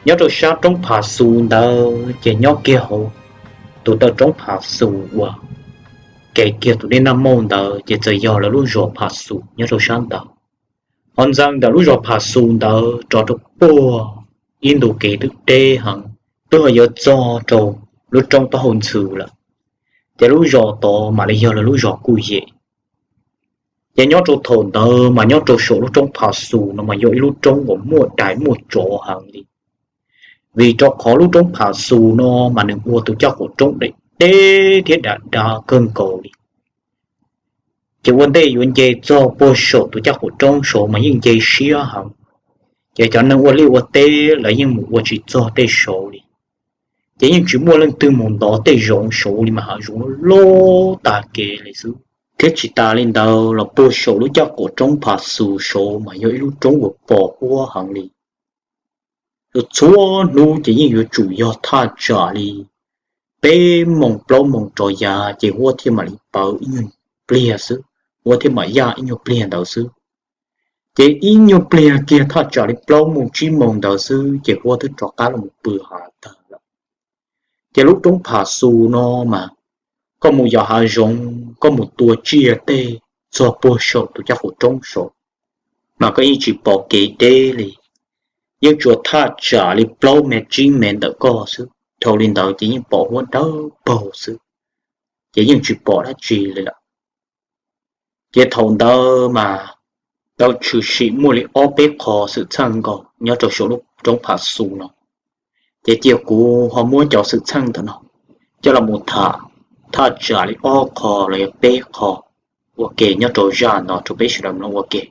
Nyob rau sab roob Phav Xus ntawd ces nyob kiag hauv tus taw roob Phav Xus uas kev kiag tus dej Naj Mauj ntawd ces txawm yog lawv lub zos Phav Xus nyob rau sab ntawd. Ho ntxeev ntawm lub zos Phav Xus ntawd rov rau puag ib ntu kev twb deb heev, twb ho yuav txog rau lub roob taub hau ntxhw lawm. Ces lub zos tod mam li yog lawv lub zos Kuj Yem. Ces nyob rau thaum ntawd mas nyob rau saum lub roob Phav Xus no mas yog ib lub roob uas muaj dais muaj tsov heev li. Vim rau qhov lub roob Phav Xus no mas nws ua tus caj qaum roob deb deb thiab dav dav kawg nkaus li. Ces ua ntej yuav nce txog puag saum tus caj qaum roob saud mas yeej nce siab heev. Ces cov neeg ua liaj ua teb lawv yeej mus ua tsis txog tej saud li. Ces yeej tsis muaj leej twg mus ntov tej zoov saud li mas hav zoov loj loj tag kev li xwb. Thiab tsis tas li ntawd los puag saum lub caj qaum roob Phav Xus saud mas yog ib lub roob uas pos huab heev li. Txhua txhua hnub ces yeej yuav tsum yog thaj tsam li peb moos plaub moos rov yav ces huab thiaj mam li pawv ib nyuag pliag xwb, huab thiaj mam yaj ib nyuag pliag ntawd xwb. Ces ib nyuag pliag kiag thaj tsam li plaub moos tsib moos ntawd xwb ces huab twb rov qab los pw hav tag lawm. Ces lub roob Phav Xus no mas koj mus yos hav zoov koj mus tua tsiaj tej txog puag saum tus caj qaum roob saud mas koj yeej tsis pom kev deb li. Yeej tsuas thaj tsam li plaub mev tsib mev ntawm koj xwb, dhau li ntawd ces yeej pom huab dawb paug xwb, ces yeej tsis pom dab tsi li lawm. Ces thaum ntawd mas tau tshwm sim muaj li ob peb qho xwm txheej nkaus nyob rau saum lub roob Phav Xus no. Ces cia kuv ho muab cov xwm txheej ntawm no coj los mus tham thaj tsam li ob qho los yog peb qho ua ke nyob rau zaj no rau peb sawv daws mloog ua ke.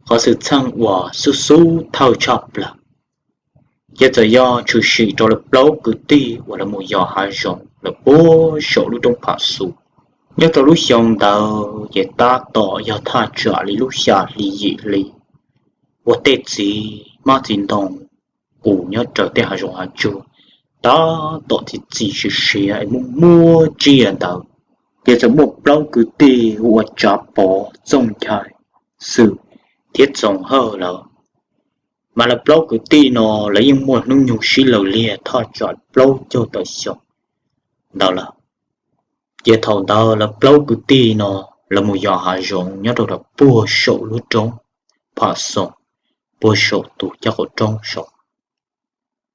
Qhov xwm txheej uas xub xub thawj tshaj plaws ces txawm yog tshwm sim rau lawv plaub kwv tij uas lawv mus yos hav zoov lawv puag saum lub roob Phav Xus. Nyob rau lub xyoo ntawd ces tab tom yog thaj tsam li lub xya hli yim hli, uas tej txiv hmab txiv ntoo qus nyob raws tej hav zoov hav tsuag tab tom txi txiv siav siav es muaj muaj tsiaj ntawd. Ces txawm muaj plaub kwv tij hu ua Tsav Pov, Txooj Nchai, Xwm thiab Txoov Hawj lawm. Mas lawv plaub kwv tij no lawv yeej muaj hnub nyoog sib law liag thaj tsam plaub caug tawm xyoo ntawd lawm. Ces thaum ntawd lawv plaub kwv tij no lawv mus yos hav zoov nyob rau rau puag saum lub roob Phav Xus, puag saum tus caj qaum roob saud.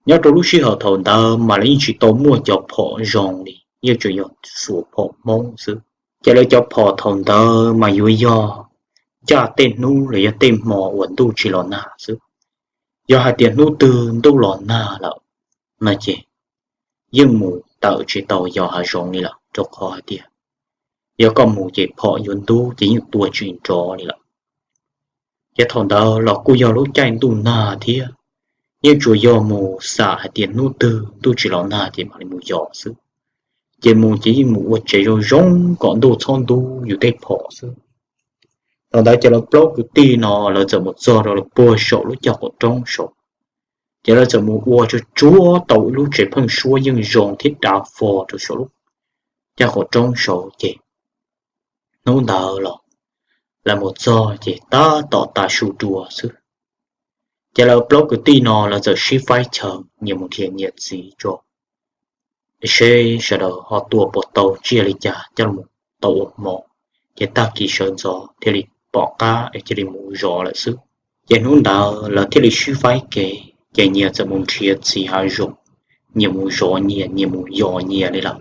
Nyob rau lub sij hawm thaum ntawd mas lawv yeej tsis tau muaj cov phom zoo li, yeej tsuas yog xuas phom Hmoob xwb. Ces lawv cov phom thaum ntawd mas yuav yog ncaj tej hnub los yog tej hmo uas ntuj tsis los nag xwb. Yog hais tias hnub twg ntuj los nag lawm no ces yeej mus tawm tsis tau yos hav zoov li lawm, rau qhov hais tias yog koj mus ces phom yuav ntub ces yeej tua tsis nrov li lawm. Ces thaum ntawd los kuj yog lub caij ntuj nag thiab, yeej tsuas yog mus xam hais tias hnub twg ntuj tsis los nag ces mam li mus yos xwb. Ces mus ces yeej mus ua tsev zoo zoo kom ntuj txhob ntub yus tej phom xwb. Thaum ntawd ces lawv plaub kwv tij no lawv txawm mus txog rau lawv puag saum lub caj qaum roob saud. Ces lawv txawm mus ua tsuag tsuag tau ib lub tsev pheeb suab yeej zoo thiab dav fo rau saum lub caj qaum roob saud ces hnub ntawd los lawv mus txog ces tab tom tav su dua xwb. Ces lawv plaub kwv tij no lawv txawm sib faib chaw nyias mus nrhiav nyias txiv tso, seb sawv daws ho tua puas tau tsiaj li cas coj los tau ua hmo, ces tag kis sawv ntxov thiaj li pom qab es cia li mus zov lawm xwb. Ces hnub ntawd lawv thiaj li sib faib kev, ces nyias txawm mus nrhiav txiv hav zoov, nyias mus zov nyias, nyias mus yos nyias li lawm.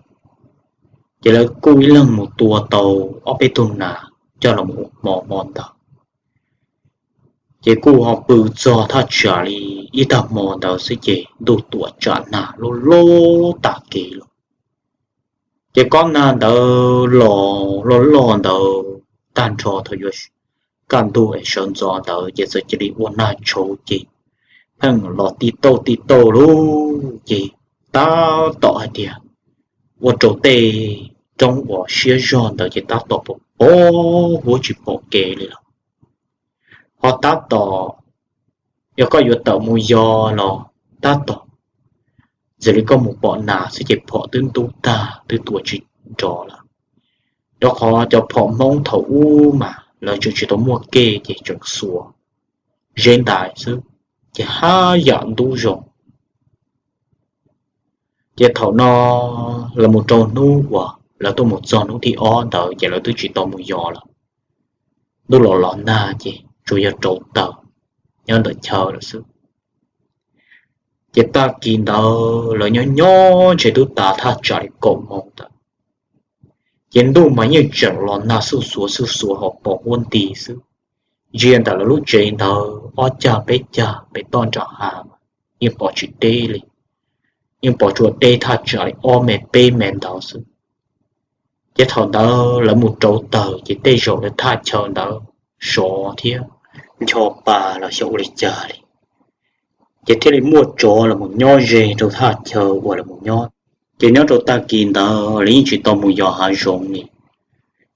Ces lawv kuj ib leeg mus tua tau ob peb tug nas coj los ua hmo hmo ntawd. Ces kuj ho pw txog thaj tsam li ib tag hmo ntawd xwb ces ntuj tuam tsam nag loj loj tag kev lawm. Ces kob nag ntawd los loj loj ntawd tag nrho thaum yuav kaj ntug es sawv ntxov ntawd ces txawm cia li ua nag tshauv ces pheej los ti tauj ti tauj lauj. Ces tab tom hais tias ua rau tej roob uas siab zog ntawd ces tab tom pos pos huab tsis pom kev li lawm. Ho tab tom yog koj yuav tawm mus yos los tab tom ntxim li koj mus pom nas xwb ces phom twb ntub tag twb tua tsis nrov lawm. Rau qhov cov phom Hmoob thaum ub mas lawv tseem tsis tau muaj kej ces tseem xuas zeb ntais xwb, ces haj yam ntub zoo. Ces thaum no lawv mus rau hnub uas lawv tuaj mus txog hnub thib ob ntawd ces lawv twb tsis tau mus yos lawm. Ntuj los los nag ces tsuas yog rauv taws nyob ntawm chaw lawm xwb. Ces tag kis ntawd lawv nyob nyob ntshe twb tas thaj tsam li kaum moos ntawd, ces ntuj mas yeej tseem los nag xuj xuav xuj xuav ho pos huab nti xwb. Ntsia ntawm lawv lub tsev ntawd ob cag peb cag pem toj nram hav, yeej pom tsis deb li, yeej pom tsuas deb thaj tsam li ob me peb me ntawd xwb. Ces thaum ntawd lawv mus rauv taws ces tej zaum lawv thaj chaw ntawd sov thiab ncho pa los xyov ua li cas li, ces thiaj li muaj tsov los mus nyob ze rau thaj chaw uas lawv mus nyob. Ces nyob rau tag kis ntawd lawv yeej tsis tau mus yos hav zoov li,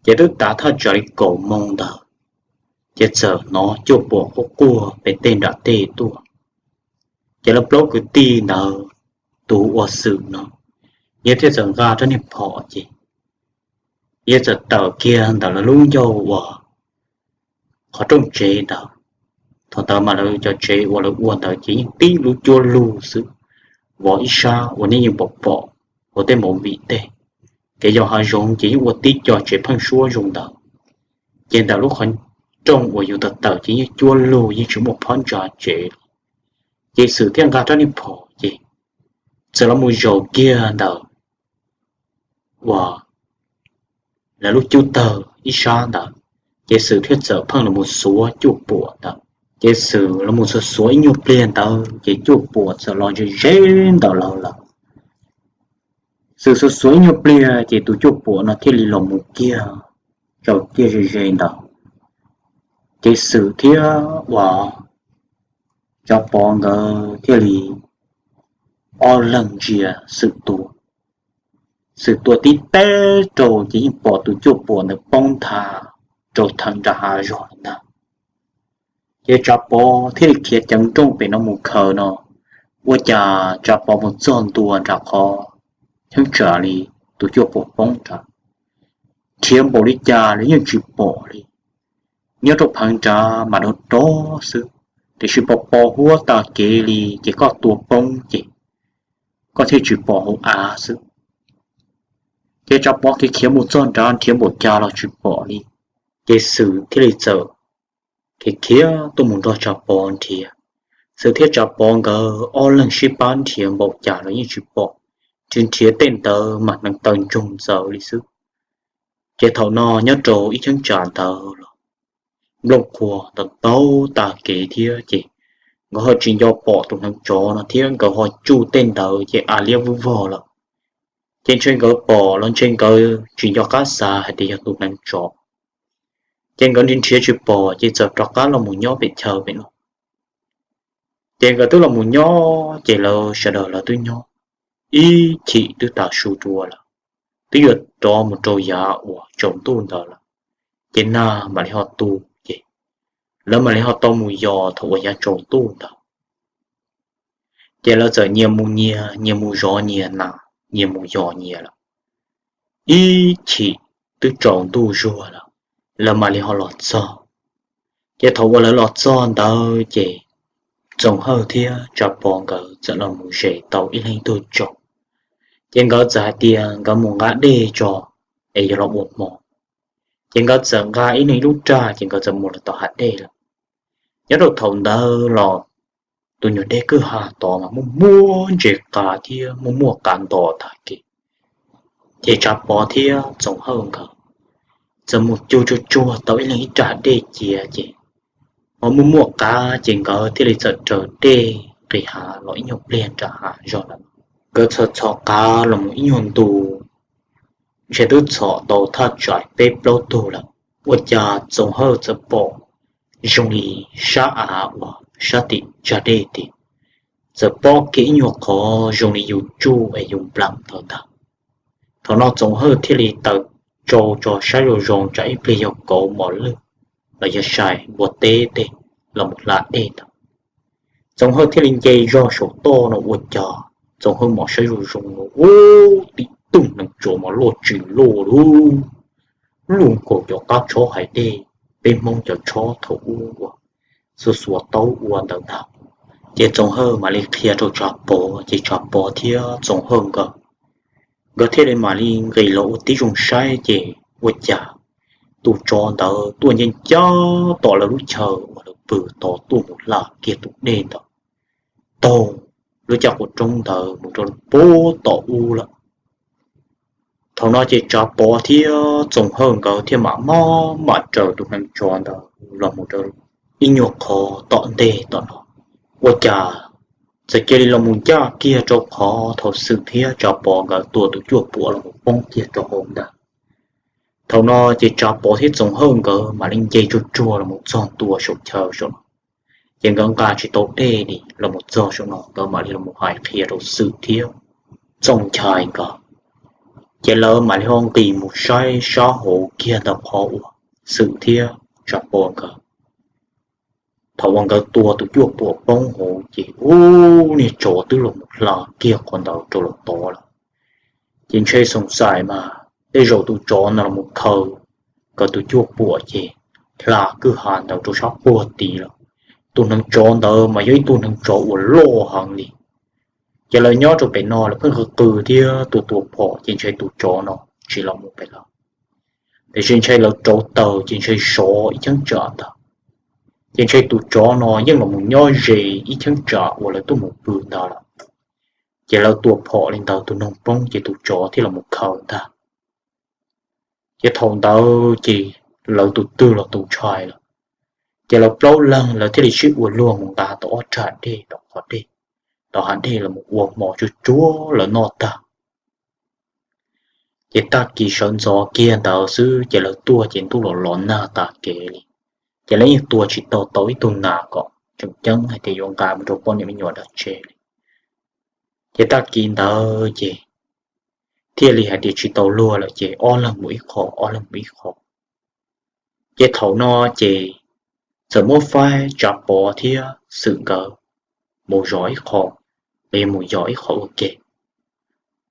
ces twb tav thaj tsam li kaum moos ntawd, ces txawm hnov cuaj puam quaj quaj pem tej nram tej tuaj. Ces lawv plaub kwv tij ntawd, tus ua Xwm no, yog thiaj txawm nqa rab niag phom ces yog txawm tawm kiag ntawm lawv lub ncauj uas qhov rooj tsev ntawd. Thaum ntawd mas lawv cov tsev uas lawv ua ntawd ces yeej tib lub cuab lug xwb, vov ib sab uas nej yeej pom pom hauv tej movie tej. Kev yos hav zoov ces yeej ua tib co tsev pheeb suab zoo ntawd, ces ntawm lub qhov rooj uas yus tawm tawm ces yeej cuab lug yeej tsis muaj phab ntsa tsev. Ces Xwm thiaj nqa rab niag phom ces txawm los mus zaum kiag ntawm uas lawv lub cub tawg ib sab ntawd, ces Xwm thiaj txawm pheej los mus xuav cuaj puam ntawd. Ces Xwm los mus xuav xuav ib nyuag pliag ntawd ces cuaj puam txawm los ze ze ntawm lawv lawm. Xwm xuav xuav ib nyuag pliag ces tus cuaj puam no thiaj li los mus kiag, tsaws kiag ze ze ntawd. Ces Xwm thiab uas Tsav Pov nkawd thiaj li ob leeg ntsia Xwm tua. Xwm tua tib teg rau ces yeej pom tus cuaj puam ntawd poob nthav rau theem nram hav zog lawm ntag. Ces Tsav Pov thiaj li khiav ceev nrooj pem no mus khaws no, ua cas Tsav Pov mus txog ntua nram qhov cheeb tsam li tus cuaj puam poob nrad, nrhiav npaum li cas los yeej tsis pom li. Nyob rau pheev nrad mas dov dov xwb, tiam sis pos pos huab tas kev li ces koj tua poob ces koj thiaj tsis pom hauv av xwb. Ces Tsav Pov khiav khiav mus txog nrad nrhiav npaum cas los tsis pom li. Ces Xwm thiaj li txawm khiav khiav tuaj mus nrog Tsav Pov nrhiav. Xwm thiab Tsav Pov nkawd ob leeg sib pab nrhiav npaum cas los yeej tsis pom, tsis nrhiav tej ntawd mas hneev taw ntsoog ntxaws li xwb. Ces thaum no nyob rau ib cheeb tsam ntawd los nplooj qhuav ntau ntau tag kev thiab ces nkawd ho tsis nco pom tus hneev tsov no thiab nkawd ho tsuj tej ntawd ces av liab vog vog lawm. Ces ntshe nkawd pom los ntshe nkawd tsis nco qab xav hais tias yog tus hneev tsov. Ces nkawd nrhiav nrhiav tsis pom ces txawm rov qab los mus nyob pem chaw pem no. Ces nkawd twb los mus nyob ces lawv sawv daws lawv twb nyob ib chim twb tas su dua lawm, twb yuav rov mus rau yav uas tsaus ntuj ntawd lawm, ces nag mam li ho tu ces lawv mam li ho tau mus yos thaum uas yav tsaus ntuj ntawd. Ces lawv txawm nyias mus nyias, nyias mus zov nyias nas, nyias mus yos nyias lawm. Ib chim twb tsaus ntuj zuag lawm, lawv mam li ho los txog. Ces thaum uas lawv los txog ntawd ces Txoov Hawj thiab Tsav Pov nkawd txawm los mus zes tau ib leeg ib tug tsaus. Ces nkawd txawm hais tias nkawd mus nqa dej tso es yog los ua hmo. Ces nkawd txawm nqa ib leeg ib lub raj ces nkawd txawm mus los tom hav dej lawm. Nyob rau thaum ntawd los tus nyuag dej kwj ha tod mas muaj muaj ntses qav thiab muaj muaj qav ntos tag kev. Ces Tsav Pov thiab Txoov Hawj nkawd txawm mus cug tsuag tsuag tau ib leeg ib raj dej cia ces ho muaj muaj qav ces nkawd thiaj li txawm raws dej nqis hav los ib nyuag pliag nram hav zog lawm. Nkawd txhos txhos qav los mus ib nyuag ntu, ntshe twb txhos tau thaj tsam peb plaub tug lawm. Ua cas Txoov Hawj txawm pom zoo li sab av uas sab tim tsag dej tim txawm pob kiag ib nyuag qhov zoo li yus tsuj es yus nplam ntawd ntag. Thaum no Txoov Hawj thiaj li tawm tsau tso saib zoo zoo tsam ib pliag yog kauv mos lwj los yog sai npua teb tej los mus hla dej ntawd. Txoov Hawj thiaj li nce zog saum toj no ua cas Txoov Hawj mam saib zoo zoo no ub, tib tug hneev tsov mas loj tsis loj lub lub nkaus cov qab tshob hais dej, peb Hmoob cov tshob thaum ub uas xuas xuas taub ua ntawd ntag. Ces Txoov Hawj mam li qhia rau Tsav Pov, ces Tsav Pov thiab Txoov Hawj nkawd, nkawd thiaj li mam li nqis los ua tib zoo saib, ces ua cas tus tsov ntawd tuaj ncaj ncaj tom lawv lub chaw uas lawv pw tod tuaj mus hla kiag tus dej ntawd taug lub caj qwb roob ntawd mus rau puag tom ub lawm. Thaum no ces Tsav Pov thiab Txoov Hawj nkawd thiaj mam maj mam raws tus hneev tsov ntawd los mus rau ib nyuag qhov tom ntej tom no. Ua cas txawm cia li los mus ncaj kiag rau qhov thaum Xwm thiab Tsav Pov nkawd tua tus cuaj puam los mus poob kiag rau hauv ntawd. Thaum no ces Tsav Pov thiab Txoov Hawj nkawd mam li nce tsuag tsuag los mus txog ntua saum chaw saum no. Ces nkawd nqa tsis tau dej li los mus txog saum no, nkawd mam li los mus hais qhia rau Xwm thiab Txooj Nchai nkawd. Ces lawv mam li ho nqis mus saib sab hauv kiag ntawm qhov uas Xwm thiab Tsav Pov nkawd, thaum uas nkawd tua tus cuaj puam poob hauv ces ub, niag tsov twb los mus hla kiag qhov ntawd rau lawm tod lawm. Ces ntshe xoom xais mas tej zaum tus tsov no los mus khaws nkawd tus cuaj puam ces hla kwj ha ntawd rau sab puag tid lawm. Tus hneev tsov ntawd mas yog ib tug hneev tsov uas loj heev li. Ces lawv nyob rau pem no lawv pheej qw qw thiab tua tua phom ces ntshe tus tsov no tsis los mus pem lawv. Tiam sis ntshe lawv rauv taws ces ntshe sov ib cheeb tsam ntag. Ces ntshe tus tsov no yeej los mus nyob ze ib cheeb tsam uas lawv tuaj mus pw ntawd lawm. Ces lawv tua phom li ntawd tus noog poob ces tus tsov thiaj los mus khaws ntag. Ces thaum ntawd ces lawv tus twg los tus ntshai lawm. Ces lawv plaub leeg lawv thiaj li sib ua luag mus nqa tau ob rab dej tom qhov dej, tom hav dej los mus ua hmo tsuag tsuag lawv noj tag. Ces tag kis sawv ntxov kiag ntawd xwb ces lawv tuaj ces ntuj los los nag tas kev li. Ces lawv yeej tua tsis tau tau ib tug nas kom tseem ceeb hais tias yuav nqa mus rau poj niam me nyuam dag tsev li. Ces tag kis ntawd ces thiaj li hais tias tsis tau luag lawm ces ob leeg mus ib qho, ob leeg mus ib qho. Ces thaum no ces txawm muab faib Tsav Pov thiab Xwm nkawd mus zov ib qho, los yog mus yos ib qho ua ke,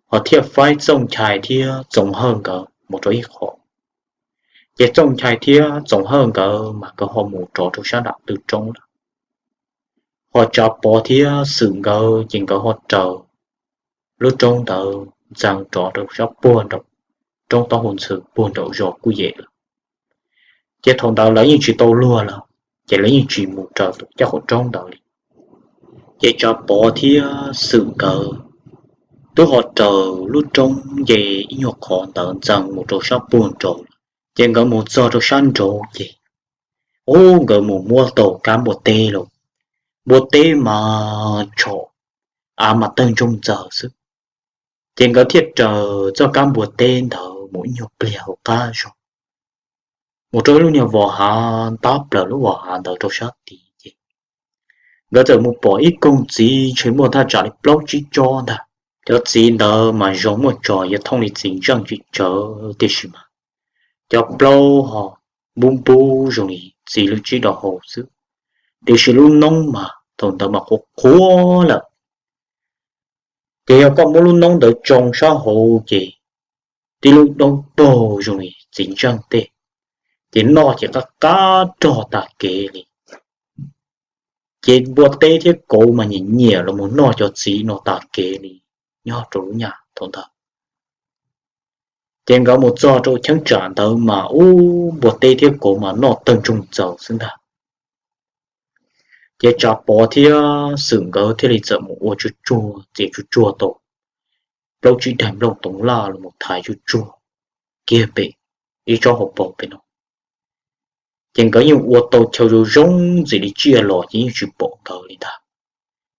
ho thiaj faib Txooj Nchai thiab Txoov Hawj nkawd mus rau ib qho. Ces Txooj Nchai thiab Txoov Hawj nkawd mas nkawd ho mus rov rau sab nram tw roob lawm. Ho Tsav Pov thiab Xwm nkawd ces nkawd ho raws lub roob ntawd ntxeev rov rau sab puag nraum roob taub hau ntxhw puag nraum zos Kuj Yem lawm. Ces thaum ntawd lawv yeej tsis tau luag lawm, ces lawv yeej tsis mus raws tus caj qwb roob ntawd li. Ces Tsav Pov thiab Xwm nkawd twb ho raws lub roob nce ib nyuag qhov ntawd ntxeev mus rau sab puag nraud lawm. Ces nkawd mus txog rau sab nraud ces, ub, nkawd mus muab tau kab npua teb lawm. Npua teb mas tshom, av mas tawg ntsoog ntxaws xwb. Ces nkawd thiaj raws txoj kab npua teb ntawd mus ib nyuag pliag hauv qab zog, mus rau ib lub nyuag vos hav ntab plaws lub vos hav ntawd rau sab tid ces nkawd txawm mus pom ib koog txiv ntshe muaj thaj tsam li plaub tsib tsob ntag. Cov txiv ntawd mas zoo muaj tso yuav thooj li txiv ntseej tsis tsawg tiam sis mas cov plaub ho npub npub zoo li txiv lub tsib do hau xwb. Tiam sis lub noob mas thaum ntawd mas qhuav qhuav lawm. Ces yog koj muab lub noob ntawd tsoo sab hauv ces tib lub doob paug zoo li txiv ntseej tej, ces noj ces qab qab rog tas kev li. Ces npua teb thiab kauv mas nyiam nyiam los mus noj cov txiv no tas kev li nyob rau lub nyam thaum ntawd. Ces nkawd mus txog rau cheeb tsam ntawd mas ub, npua teb thiab kauv mas noj tawg ntsoog ntxaws xwb ntag. Ces Tsav Pov thiab Xwm nkawd thiaj li txawm mus ua tsuag tsuag txiav tsuag tsuag tau plaub tsib daim nplooj toov laj los mus thaiv tsuag tsuag kiag pem ib tsob hauv paus pem no. Ces nkawd yeej ua tau chaw zoo zoo ntxim li tsiaj los ces yeej tsis pom nkawd li ntag.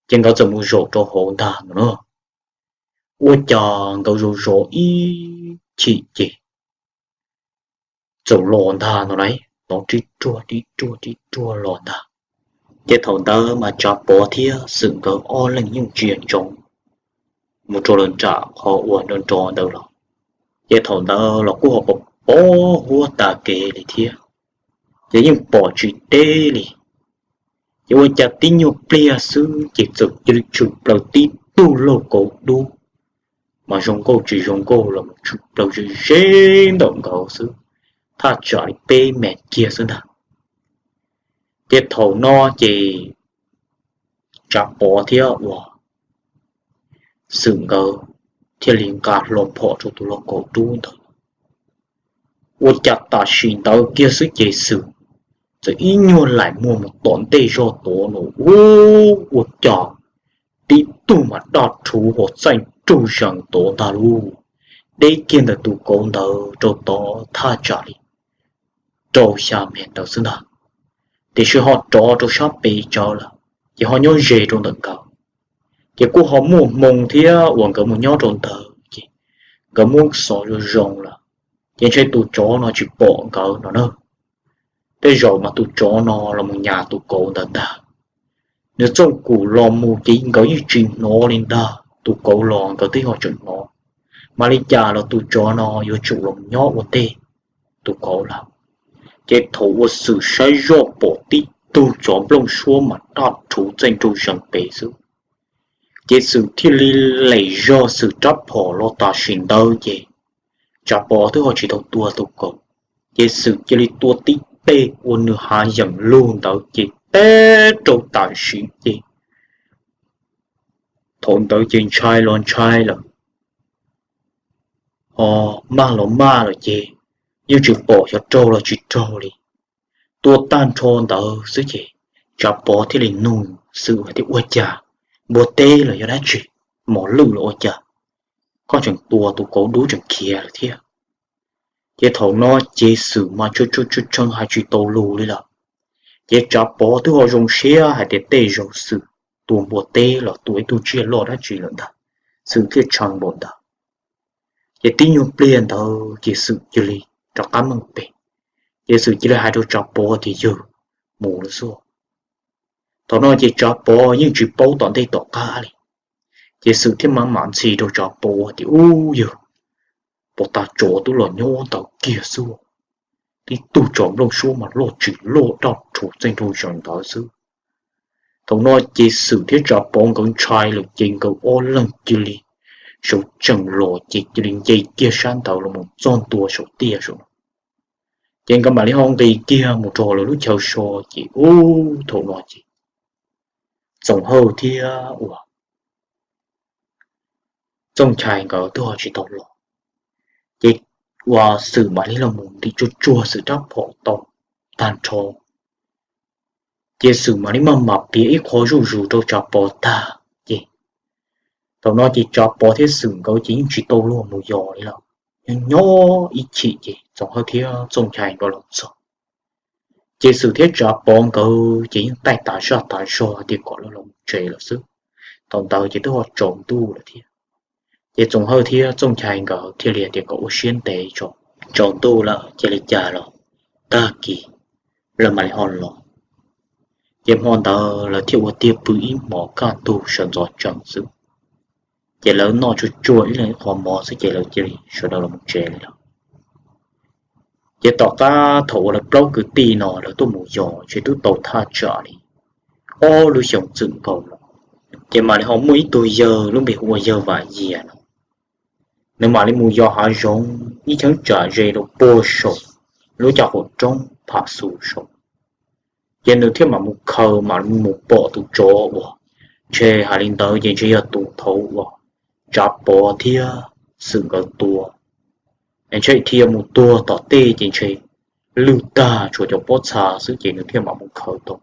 Ces nkawd txawm mus zaum rau hauv ntag no na. Ua cas nkawd zov zov ib chim ces txawm los ntag no lauj, los tib ruag tib ruag tib ruag los ntag. Ces thaum ntawd mas Tsav Pov thiab Xwm nkawd ob leeg yeej tsia ntsoov mus rau lawv nram qhov uas nrov nrov ntawd los. Ces thaum ntawd los kuj ho pos pos huab tas kev li thiab, ces yeej pom tsis deb li. Ces ua cas tib nyuag pliag xwb ces txawm cia li tshwm plaws tib tug lauj kaub dub, mas zoo nkauj tsis zoo nkauj los mus tshwm plaws ze ze ntawm nkawd xwb, thaj tsam li peb mev kiag xwb ntag. Ces thaum no ces Tsav Pov thiab uas Xwm nkawd thiaj li nqa hlo phom rau tus lauj kaub dub ntawd. Ua cas tam sim ntawd kiag xwb ces Xwm txawm ib nyuag laim muag mus tom ntej zog tod no, ua cas tib tug mas daj rhuv huam txaij nraug zees tod ntag lauj, deb kiag ntawm tus kauv ntawd rau tod thaj tsam li rau xya mev ntawd xwb ntag, tiam sis ho rov rau sab pem tsawv lawm, ces ho nyob ze rau ntawm nkawd. Ces kuj ho muaj hmoo thiab uas nkawd mus nyob rau ntawd ces nkawd muab xov zoo zoo lawm, ces ntshe tus tsov no tsis pom nkawd no na. Tej zaum mas tus tsov no los mus nyas tus kauv ntawd ntag. Nws txooj kum los mus ces nkawd yeej tsis hnov li ntag, tus kauv los nkawd twb ho tseem hnov, mas li cas los tus tsov no yuav tsum los nyob ua ntej tus kauv lawm. Ces thaum uas Xwm saib zoj pom tib tug tsov nplooj suab mas daj rhuv txaij nraug zees pem xwb, ces Xwm thiaj li lem zog Xwm rab phom los tam sim ntawd ces Tsav Pov twb ho tsis tau tua tus kauv, ces Xwm cia li tua tib teg ua nws hav yeem lug ntawd ces teb rau tam sim ces thaum ntawd ces ntshai los ntshai lawm, ho maj los maj lawm ces yeej tsis pom xyov raug los tsis raug li. Tua tag nrho ntawd xwb ces Tsav Pov thiaj li nug Xwm hais tias, ua cas, npua teb los yog dab tsi, mos lwj los ua cas, koj tseem tua tus kauv dub tseem khiav lawm thiab? Ces thaum no ces Xwm mas tshee hais tsis tau lus li lawm. Ces Tsav Pov twb ho zoo siab hais tias tej zaum Xwm tua npua teb los tua ib tug tsiaj loj dab tsi lawm ntag, Xwm thiaj tshee npaum ntawd. Ces tib nyuag pliag ntawd ces Xwm cia li rov qab meej pem, ces Xwm cia li hais rau Tsav Pov tias, yawg, mus lawm xwb. Thaum no ces Tsav Pov yeej tsis paub tom ntej tom qab li, ces Xwm thiaj mam mam ntxhi rau Tsav Pov tias, ub yawg, pov tas tsov twb los nyob ntawd kiag xwb, tib tug tsov nplooj suab mas loj tsis loj daj rhuv txaij nraug zees ntawd xwb. Thaum no ces Xwm thiab Tsav Pov nkawd ntshai lawm ces nkawd ob leeg cia li sawv tsees los ces cia li nce kiag sab ntawd los mus txog ntua saum tiaj saum no, ces nkawd mam li ho nqis kiag mus rau lawv lub chaw so. Ces ub thaum no ces Txoos Hawj thiab uas Txooj Nchai nkawd twb ho tsis tau los, ces uas Xwm mam li los mus ntim tsuag tsuag Xwm rab phom tau tag nrho, ces Xwm mam li maj mam piav ib qho zuj zus rau Tsav Pov tag. Ces thaum no ces Tsav Pov thiab Xwm nkawd ces yeej tsis tau luag mus yos li lawm, nyob nyob ib chim ces Txoos Hawj thiab Txooj Nchai nkawd los txog. Ces Xwm thiab Tsav Pov nkawd ces yeej taij tas zaj tas zog hais tias kom lawv los tsev lawm xwb. Thaum ntawd ces twb ho tsaus ntuj lawm thiab. Ces Txoos Hawj thiab Txooj Nchai nkawd thiaj li hais tias kom ua siab ntev tso, tsaus ntuj lawm cia li cas los tag kis lawv mam li ho los. Ces hmo ntawd lawv thiaj ua tiag pw ib hmos kaj ntug sawv ntxov tsees xwb. Ces lawv noj tsuag tsuag ib leeg ib qho mov xwb ces lawv cia li sawv daws los mus tsev li lawm. Ces tom qab thaum uas lawv plaub kwv tij no lawv tuaj mus yos ces twb tau thaj tsam li ob lub xyoos txwm nkaus los, ces mam li ho muaj ib tug yawg lub npe hu ua yawg Vam Yias no, nws mam li mus yos hav zoov ib cheeb tsam ze rau puag saum lub caj qaum roob Pham Xus saud. Ces nws thiaj mam mus khaws mam li mus pom tus tsov uas ntshe hais li ntawd ces ntshe yog tus thaum uas Tsav Pov thiab Xwm nkawd tua, ntshe dhia mus tuag tom tej ces ntshe lwj tag tshuav cov pob txha xwb ces nws thiaj mam mus khaws tau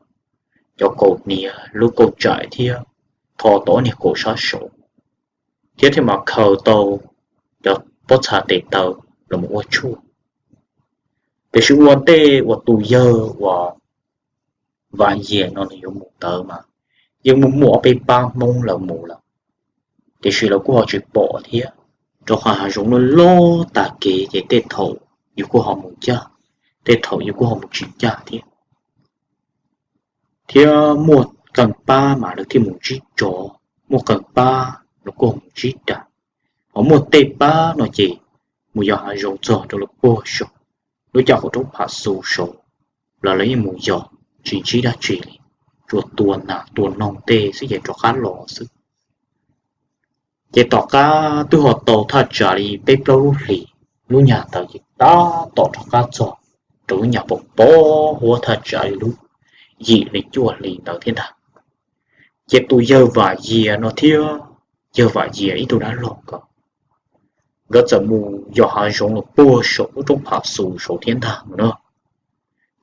cov kaus hniav lub kauj tsaim thiab tho tau ob niag kaus sab saud, thiab thiaj mam khaws tau cov pob txha tes taw los mus ua tshuaj. Tiam sis ua ntej uas tus yawg uas Vam Yias no nws yuav mus ntawd mas yeej muaj muaj ob peb pab Hmoob lawv mus lawm, tiam sis lawv kuj ho tsis pom thiab, rau qhov hav zoov loj loj tag kev ces tej thaum yus kuj ho mus ncaj, tej thaum yus kuj ho mus tsis ncaj thiab. Thiab muaj qee pab mas lawv thiaj mus ntsib tsov, muaj qee pab los kuj ho mus ntsib dam, ho muaj tej pab no ces mus yos hav zoov txog rau lawv puag saum lub caj qaum roob Pham Xus saud los lawv yeej mus yos tsis ntsib dab tsi li, tsuas tua nas tua noog tej xwb ces rov qab los xwb. Ces tom qab twb ho tau thaj tsam li peb plaub lub hlis, lub nyag ntawd ces tab tom rov qab txog rau lub nyag pos pos huab thaj tsam li lub yim li cuaj hlis ntawd thiab ntag. Ces tus yawg Vam Yias no thiab yawg Vam Yias ib tug dab laug ko, nkawd txawm mus yos hav zoov los puag saum lub roob Phav Xus saud thiab ntag no na.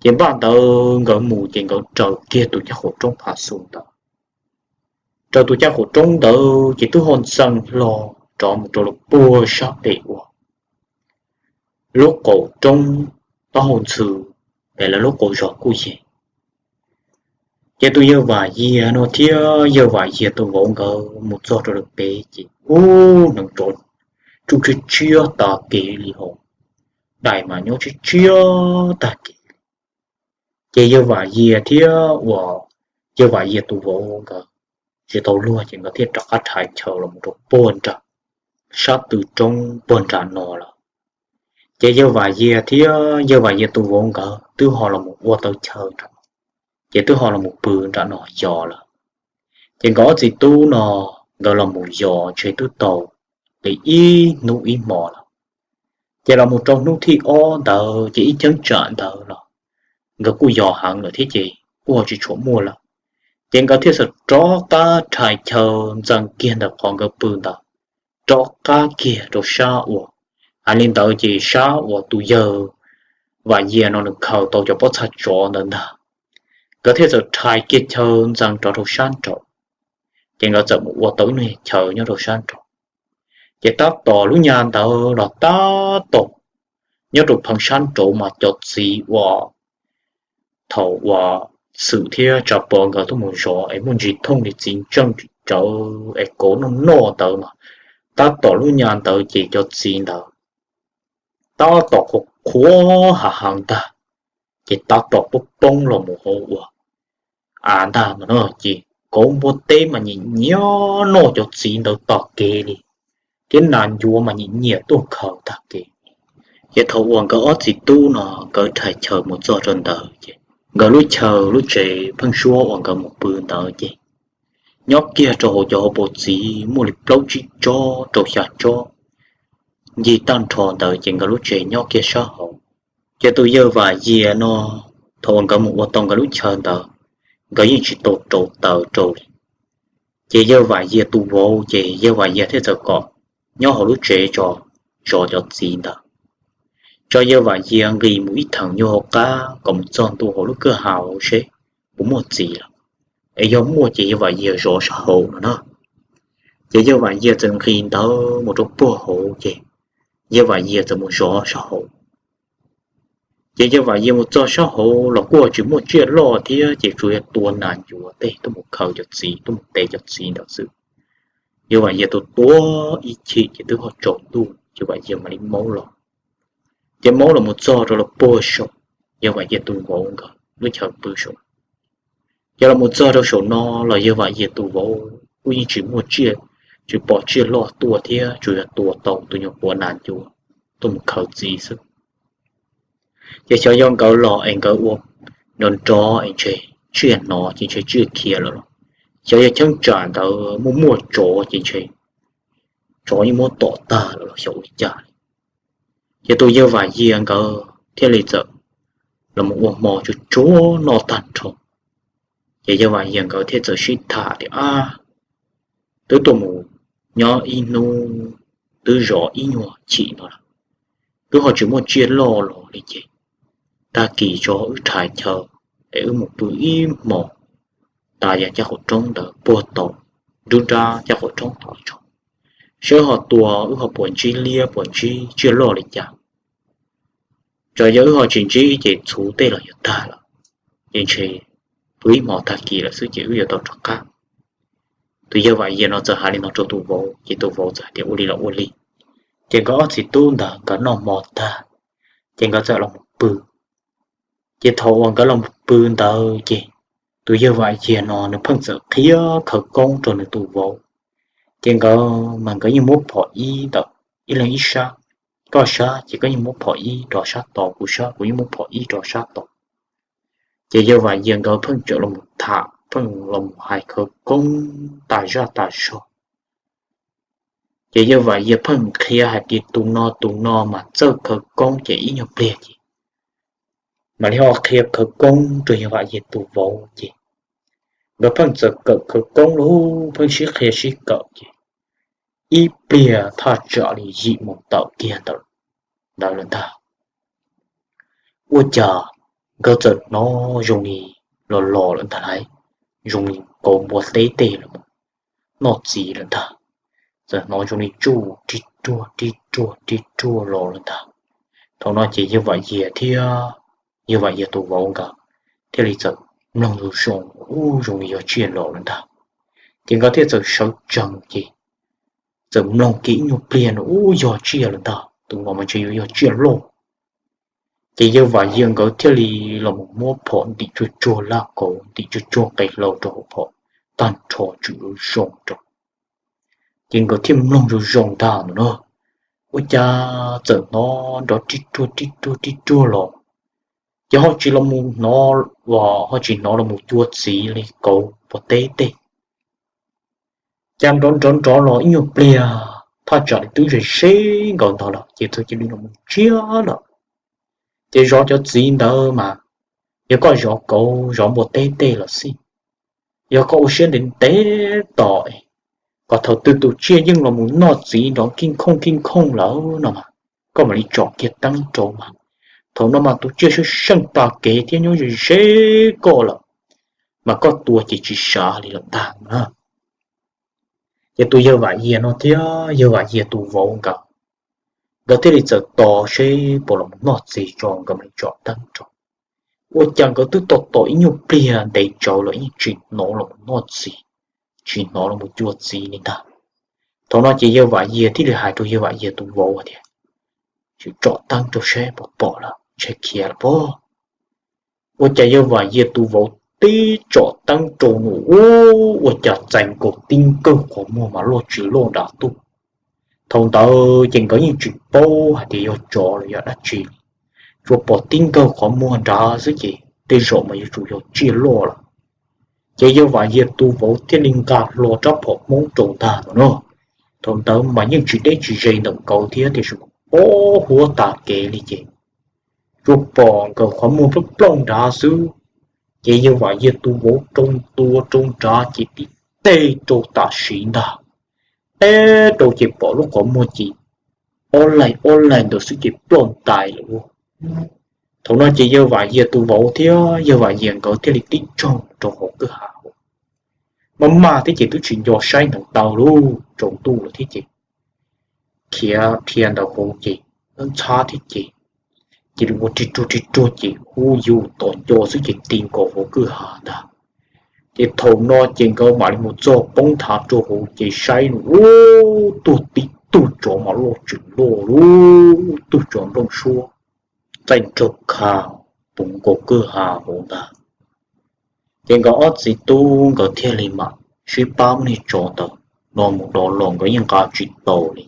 Ces npaj ntawd nkawd mus ces nkawd raws kiag tus caj qhuam roob Phav Xus ntawd. Raws tus caj qhuam roob ntawd ces twb ho ntxeev hlo rov mus rau lawm puag sab pem uas lub qaum roob taub hau ntxhw, es lawv lub qaum zos kuj yog. Ces tus yawg Vam Yias no thiab yawg Vam Yias tus vauv nkawd mus txog rau lawm pem ces ub, hneev rov tsuj tshiab tshiab tag kev li hos, dais mas nyob tshiab tshiab tag kev li. Ces yawg Vam Yias thiab uas yawg Vam Yias tus vauv nkawd tsis tau luag ces nkawd thiaj rov qab rhais chaw los rau puag nram sab tw roob puag nram no lawm. Ces yawg Vam Yias thiab yawg Vam Yias tus vauv nkawd twb ho los mus ua tau chaw nram, ces twb ho los mus pw nram no yos lawm. Ces nkawd ob txiv tub no nkawd los mus yos ntshe twb tau li ib hnub ib hmos lawm. Ces los mus rau hnub thib ob ntawd ces ib cheeb tsam ntawd los nkawd kuj yos heev lawm thiab ces kuj ho tsis tshua muaj lawm. Ces nkawd thiaj txawm rov qab rhais chaw ntxeev kiag ntawm qhov nkawd pw ntawd, rov qab kiag rau sab uas, hais li ntawd ces sab uas tus yawg Vam Yias no nws khaws tau cov pob txha tsov ntawd ntag. Nkawd thiaj txawm rhais kiag chaw ntxeev rov rau sab nraud. Ces nkawd txawm mus ua tau ib lub chaw nyob rau sab nraud. Ces tab tom lub nyab ntawd los tab tom nyob rau pheev sab nraud mas cov txiv uas thaum uas Xwm thiab Tsav Pov nkawd tuaj mus zov es muaj ntsis thooj li txiv ntseej rawv es kauv noj noj ntawd mas, tab tom lub nyab ntawd ces cov txiv ntawd tab tom qhuav qhuav hav heev ntag, ces tab tom poob poob los mus hauv uas av ntag no na. Ces kauv npua teb mas nyiam nyiam noj cov txiv ntawd tag kev li, thiab nas ncuav mas nyiam nyiam tuaj khaws tag kev. Ces thaum uas nkawd ob txiv tub no nkawd rhais chaw mus txog rau ntawd ces nkawd lub chaw lub tsev pheeb suab uas nkawd mus pw ntawd ces nyob kiag rau hauv cov hauv paus txiv muaj li plaub tsib tsob rau xya tsob ncig tag nrho ntawd ces nkawd lub tsev nyob kiag sab hauv. Ces tus yawg Vam Yias no, thaum uas nkawd mus ua tau nkawd lub chaw ntawd, nkawd yeej tsis tau rau taws rau li. Ces yawg Vam Yias tus vauv ces yawg Vam Yias thiaj txawm kom nyob hauv lub tsev tso, zov cov txiv ntawd. Tso yawg Vam Yias nqis mus ib theem nyuag hauv qab kom mus txog ntua hauv lub kwj ha seb puas muaj txiv lawm, es yog muaj ces yawg Vam Yias zov sab hauv no na. Ces yawg Vam Yias txawm nqis ntawd mus rau puag hauv ces yawg Vam Yias txawm mus zov sab hauv. Ces yawg Vam Yias mus txog sab hauv los kuj tsis muaj tsiaj loj thiab ces tsuas yog tua nas ncuav tej tuaj mus khaws cov txiv, tuaj mus tes cov txiv ntawd xwb. Yawg Vam Yias tus tua ib chim ces twb ho tsaus ntuj ces Vam Yias mam li maub los. Ces maub los mus txog rau lawm puag saum yawg Vam Yias tus vauv nkawd lub chaw pw saum. Ces los mus txog rau saum no los yawg Vam Yias tus vauv kuj yeej tsis muaj tsiaj, tsis pom tsiaj loj tuaj thiab tsuas yog tua tau tus nyuag quav nas ncuav tuaj mus khaws txiv xwb. Ces xyov yog nkawd los es nkawd ua nrov nrov es ntshe tsiaj hnov ces ntshe tsiaj khiav lawm los, xyov yog cheeb tsam ntawd muaj muaj tsov ces ntshe tsov yeej muab tom tag lawm los xyov ua cas li. Ces tus yawg Vam Yias nkawd thiaj li txawm los mus ua hmo tsuag tsuag noj tag nrho. Ces yawg Vam Yias nkawd thiaj txawm sib tham tias, Ab, twb tuaj mus nyob ib hnub, twb zov ib nyuag chim no lawm, twb ho tsis muaj tsiaj loj los li ces tag kis tso wb rhais chaw es wb mus pw ib hmos tas yam caj qhuam roob ntawd puag tod, nruab nrab caj qhuam roob tod tso, seb ho tua wb ho puas ntsib liab puas ntsib tsiaj loj li cas. Txawm yog wb ho tsis ntsib ces txhuv tej los yuav tag lawm, ces ntshe pw ib hmos tag kis lawm xwb ces wb yuav tau rov qab. Tus yawg Vam Yias no txawm hais li no rau tus vauv ces tus vauv txawm hais tias, Ua li los ua li. Ces nkawd ob txiv tub ntawd nkawd noj hmo tag, ces nkawd txawm los mus pw. Ces thaum uas nkawd los mus pw ntawd ces tus yawg Vam Yias no nws pheej txawm qhia khawv koob rau nws tus vauv. Ces nkawd mas nkawd yeej muab phom ib ntawm ib leeg ib sab, koj sab ces koj yeej muab phom ib rau sab tod, kuv sab kuv yeej muab phom ib rau sab tod. Ces yawg Vam Yias nkawd pheej txawm los mus tham, pheej los mus hais khawv koob tas zaj tas zog. Ces yawg Vam Yias pheej qhia hais tias tus no tus no mas txawj khawv koob ces ib nyuag pliag ces mam li ho qhia khawv koob rau yawg Vam Yias tus vauv ces Nkawd pheej txawm kawm khawv koob lug pheej sib qhia sib kawm ces ib pliag thaj tsam li yim moos tawm kiag ntawd lawm ntag. Ua cas nkawd txawm hnov zoo li los los lawm ntag lauj, zoo li kauv npua teb tej los noj txiv lawm ntag. Txawm hnov zoo li tsuj rig ruag rig ruag rig ruag los lawm ntag. Thaum no ces yawg Vam Yias thiab yawg Vam Yias tus vauv nkawd thiaj li txawm mloog zoo zoo, ub, zoo li yog tsiaj los lawm ntag. Ces nkawd thiaj txawm sawv tsees ces txawm mloog kiag ib nyuag pliag no, ub, yog tsiaj lawm ntag, tus no mas ntshe yuav yog tsiaj loj. Ces yawg Vam Yias nkawd thiaj li los mus muab phom ntim tsuag tsuag laj kauv, ntim tsuag tsuag qe hlau rau hauv phom tag nrho tswm zoo rau. Ces nkawd thiaj mloog zoo zoo ntag no na, ua cas txawm hnov nrov rig ruag rig ruag rig ruag los, ces ho tsis los mus hnov, ho tsis hnov los mus cua txiv li kauv npua teb tej. Cas nrov nrov nrov los ib nyuag pliag thaj tsam li twb ze ze nkawd ntag lawm ces txawm cia li los mus ntsiag lawm. Ces zov cov txiv ntawd mas yog koj zov kauv zov npua teb tej los xij, yog koj ua siab ntev ntev tos kom thaum twg tus tsiaj yeej los mus noj txiv nrov kij khooj kij khooj lawm no mas koj mam li tsom kiag teeb rau mas, thaum no mas tus tsiaj sab seej tas kev thiab nyob ze ze koj lawm, mas koj tua ces tsis sav li lawm ntag na. Ces tus yawg Vam Yias no thiab yawg Vam Yias tus vauv nkawd, nkawd thiaj li txawm tos seb puas los mus noj txiv tso nkawd mam li tsom teeb rau. Ua cas nkawd twb tos tos ib nyuag pliag ntev tsawv los yeej tsis hnov los mus noj txiv, tsis hnov los mus cua txiv li ntag. Thaum no ces yawg Vam Yias thiaj li hais rau yawg Vam Yias tus vauv tias, tsom teeb rau seb puas pom lawm, ntshe khiav lawm pob. Ua cas yawg Vam Yias tus vauv tib tsom teeb rau no, ua cas txais nkaus tib nkawg qhov muag mas loj tsis loj nrad tuaj. Thaum ntawd ces nkawd yeej tsis paub hais tias yog tsov los yog dab tsi, tsuas pom tib nkawg qhov muag nrad xwb ces tej zaum mas yuav tsum yog tsiaj loj lawm. Ces yawg Vam Yias tus vauv thiaj li nqa hlo rab phom Hmoob rau ntag no na. Thaum ntawd mas yeej tsis deb tsis ze ntawm nkawd thiab tiam sis mas pob huab tas kev li ces tsuas pom nkawd qhov muag plooj plooj nrad xwb. Ces yawg Vam Yias tus vauv rau ntua rau nrad ces tib teg rau tam sim ntag, teb rau ces pom lub qhov muag ces ob laig ob laig ntawd xwb ces ploj ntais lawm. Thaum no ces yawg Vam Yias tus vauv thiab yawg Vam Yias nkawd thiaj li tib tsaug rau hauv kwj ha hauv. Maj maj thiab ces twb tsis nco saib ntawd tau lub tsaus ntuj lawm thiab ces khiav dhia ntawd hauv ces ntxhab thiab ces, ces ua rig ruag rig ruag ces hu yus tom nco xwb ces ti nkaus hauv kwj ha ntag. Ces thaum no ces nkawd mam li mus txog poob nthav rau hauv ces saib no, ub, tuag tib tug tsov mas loj tsis loj, ub, tug tsov nplooj suab txaij nraug kha puv nkaus kwj ha hauv ntag. Ces nkawd ob txiv tub nkawd thiaj li mam sib pab muab niag tsov ntawd no mus dov los, nkawd yeej nqa tsis tau li.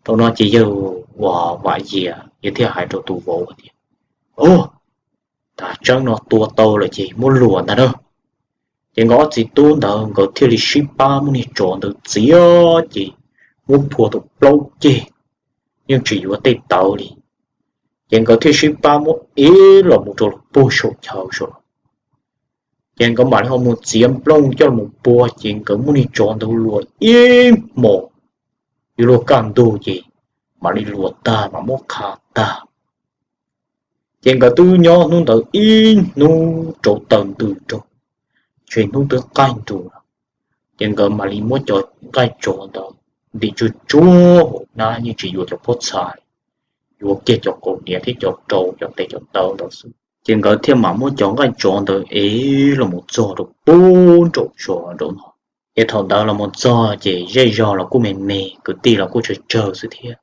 Thaum no ces yawg uas Vam Yias yawg thiaj hais rau tus vauv tias, Ub, tas tseeb no tua tau lawm ces muab luas ntag na. Ces nkawd ob txiv tub ntawd nkawd thiaj li sib pab muab niag tsov ntawd txiav ces muab phua tau plaub ceg, yeej tsis yuav tej tawv li. Ces nkawd thiaj sib pab muab ev los mus rau puag saum chaw saum no. Ces nkawd mam li ho mus txiav nplooj coj los pua, ces nkawd muab niag tsov ntawd luas ib hmos, yuav luag kaj ntug ces mam li luas tag mam muab qha tag. Ces nkawd twb nyob hnub ntawd ib hnub rau taws ntws rau, ces hnub twb qaij nrus lawm. Ces nkawd mam li muab cov nqaij tsov ntawd ntim tsuag tsuag hauv hnab, yeej tsis yuav cov pob txha, yuav kiag cov kaus hniav thiab cov rau cov tes cov taw ntawd xwb. Ces nkawd thiaj mam muab cov nqaij tsov ntawd ev los mus txog rau puag nraum zos nraum no. Ces thaum ntawd los mus txog ces zej zog los kuj me me, kwv tij los kuj tsawg tsawg xwb thiab.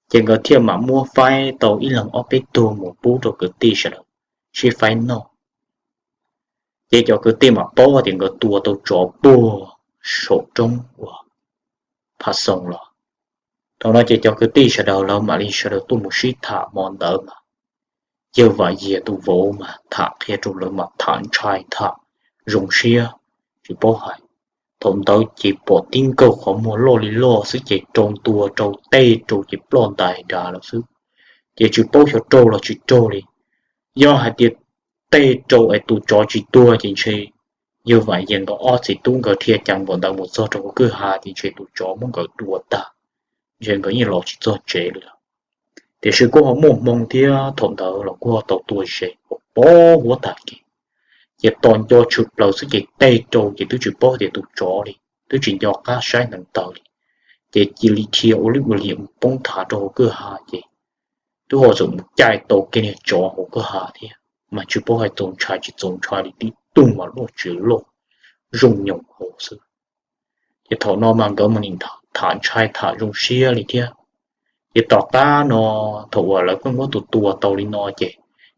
Ces nkawd thiaj mam muab faib tau ib leeg ob peb tug mus pub rau kwv tij sawv daws sib faib noj. Ces cov kwv tij mam paub tias nkawd tua tau tsov puag saum roob uas Pha Xoo los. Thaum no ces cov kwv tij sawv daws lawv mam li sawv daws tuaj mus sib tham hmo ntawd mas yawg Vam Yias tus vauv mas tham qhia rau lawv mas tham ntshai tham zoo siab, tsis paub hais. Thaum ntawd ces pom tib nkaug qhov muag loj li loj xwb ces rau ntua rau tej rau ces ploj ntais nrad lawm xwb. Ces tsis paub xyov raug los tsis raug li. Yog hais tias tej rau es tus tsov tsis tuag ces ntshe Yog vam yees nkawd ob txiv tub nkawd dhia ceev npaum ntawd mus txog rau hauv kwj ha ces ntshe tus tsov muab nkawd tua tag, ntshe nkawd yeej los tsis txog tsev li lawm. Tiam sis kuj ho muaj hmoo thiab thaum ntawd los kuj ho tau tua ze uas poob huab tag kev. Ces tos nco tshwm plaws xwb ces teg rau ces twb tsis paub tias tus tsov li, twb tsis nco qab saib neev taw li, ces cia li dhia ua lwj ua liam mus poob thav rau hauv kwj ha ces twb ho txawm mus caij tau kiag niag tsov hauv kwj ha thiab, mas tsis paub hais txaus ntshai tsis txaus ntshai li, tib tug mas loj tsis loj, zoo nyoos hauv xwb. Ces thaum no mas nkawd mus nim tham ntshai tham zoo siab li thiab. Ces tom qab no, thaum uas lawv pheej muab tus tua tau li no ces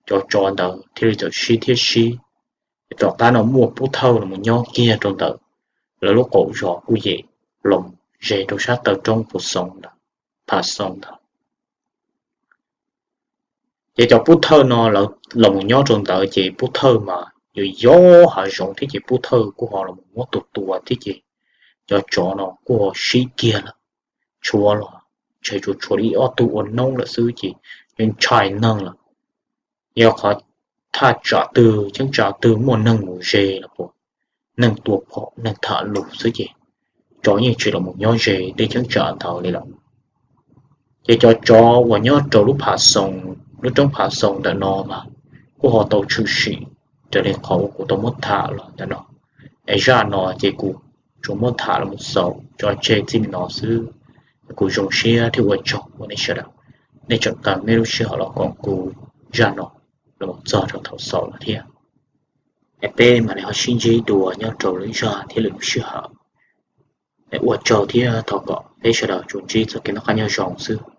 cov tsov ntawd thiaj li txawm sib thiab sib. Ces tom qab no muaj pub thawj los nyob kiag rau ntawm lawv lub qaum zos kuj yem los ze rau sab taw roob Phav Xoo ntawd, Phav Xoo ntawd. Ces cov pub thawj no los mus nyob rau ntawd ces pub thawj mas yog yog hav zoov thiab ces pub thawj kuj ho los muab tus tua thiab ces cov tsov no kuj ho sib kiag lawm. Tshuav los ntshe tsuas tshuav li ob tug ua noob lawm xwb ces yeej ntshai neeg lawm. Yog qhov thaj tsam twg cheeb tsam twg muaj neeg mus ze los puas neeg tua phom neeg tham lus xwb ces tsov yeej tsis los mus nyob ze tej cheeb tsam ntawd li lawm. Ces cov tsov uas nyob rau lub Phav Xoo, lub roob Phav Xoo ntawm no mas kuj ho tau tshwm sim raws li qhov uas kuv tau muab tham los ntawm no. Es zaj no ces kuv tsuas muab tham los mus xaus tso tseg txij li no xwb. Kuv zoo siab thiab ua tsaug uas nej sawv daws nej tseem tau nej lub sij hawm los koom kuv zaj no los txog rau thaum xaus no thiab. Es peb mam li ho sib ntsib dua nyob rau lwm zaj thiab lwm lub sij hawm. Es ua tsaug thiab thov kom peb sawv daws tsuas ntsib txoj kev noj qab nyob zoo xwb.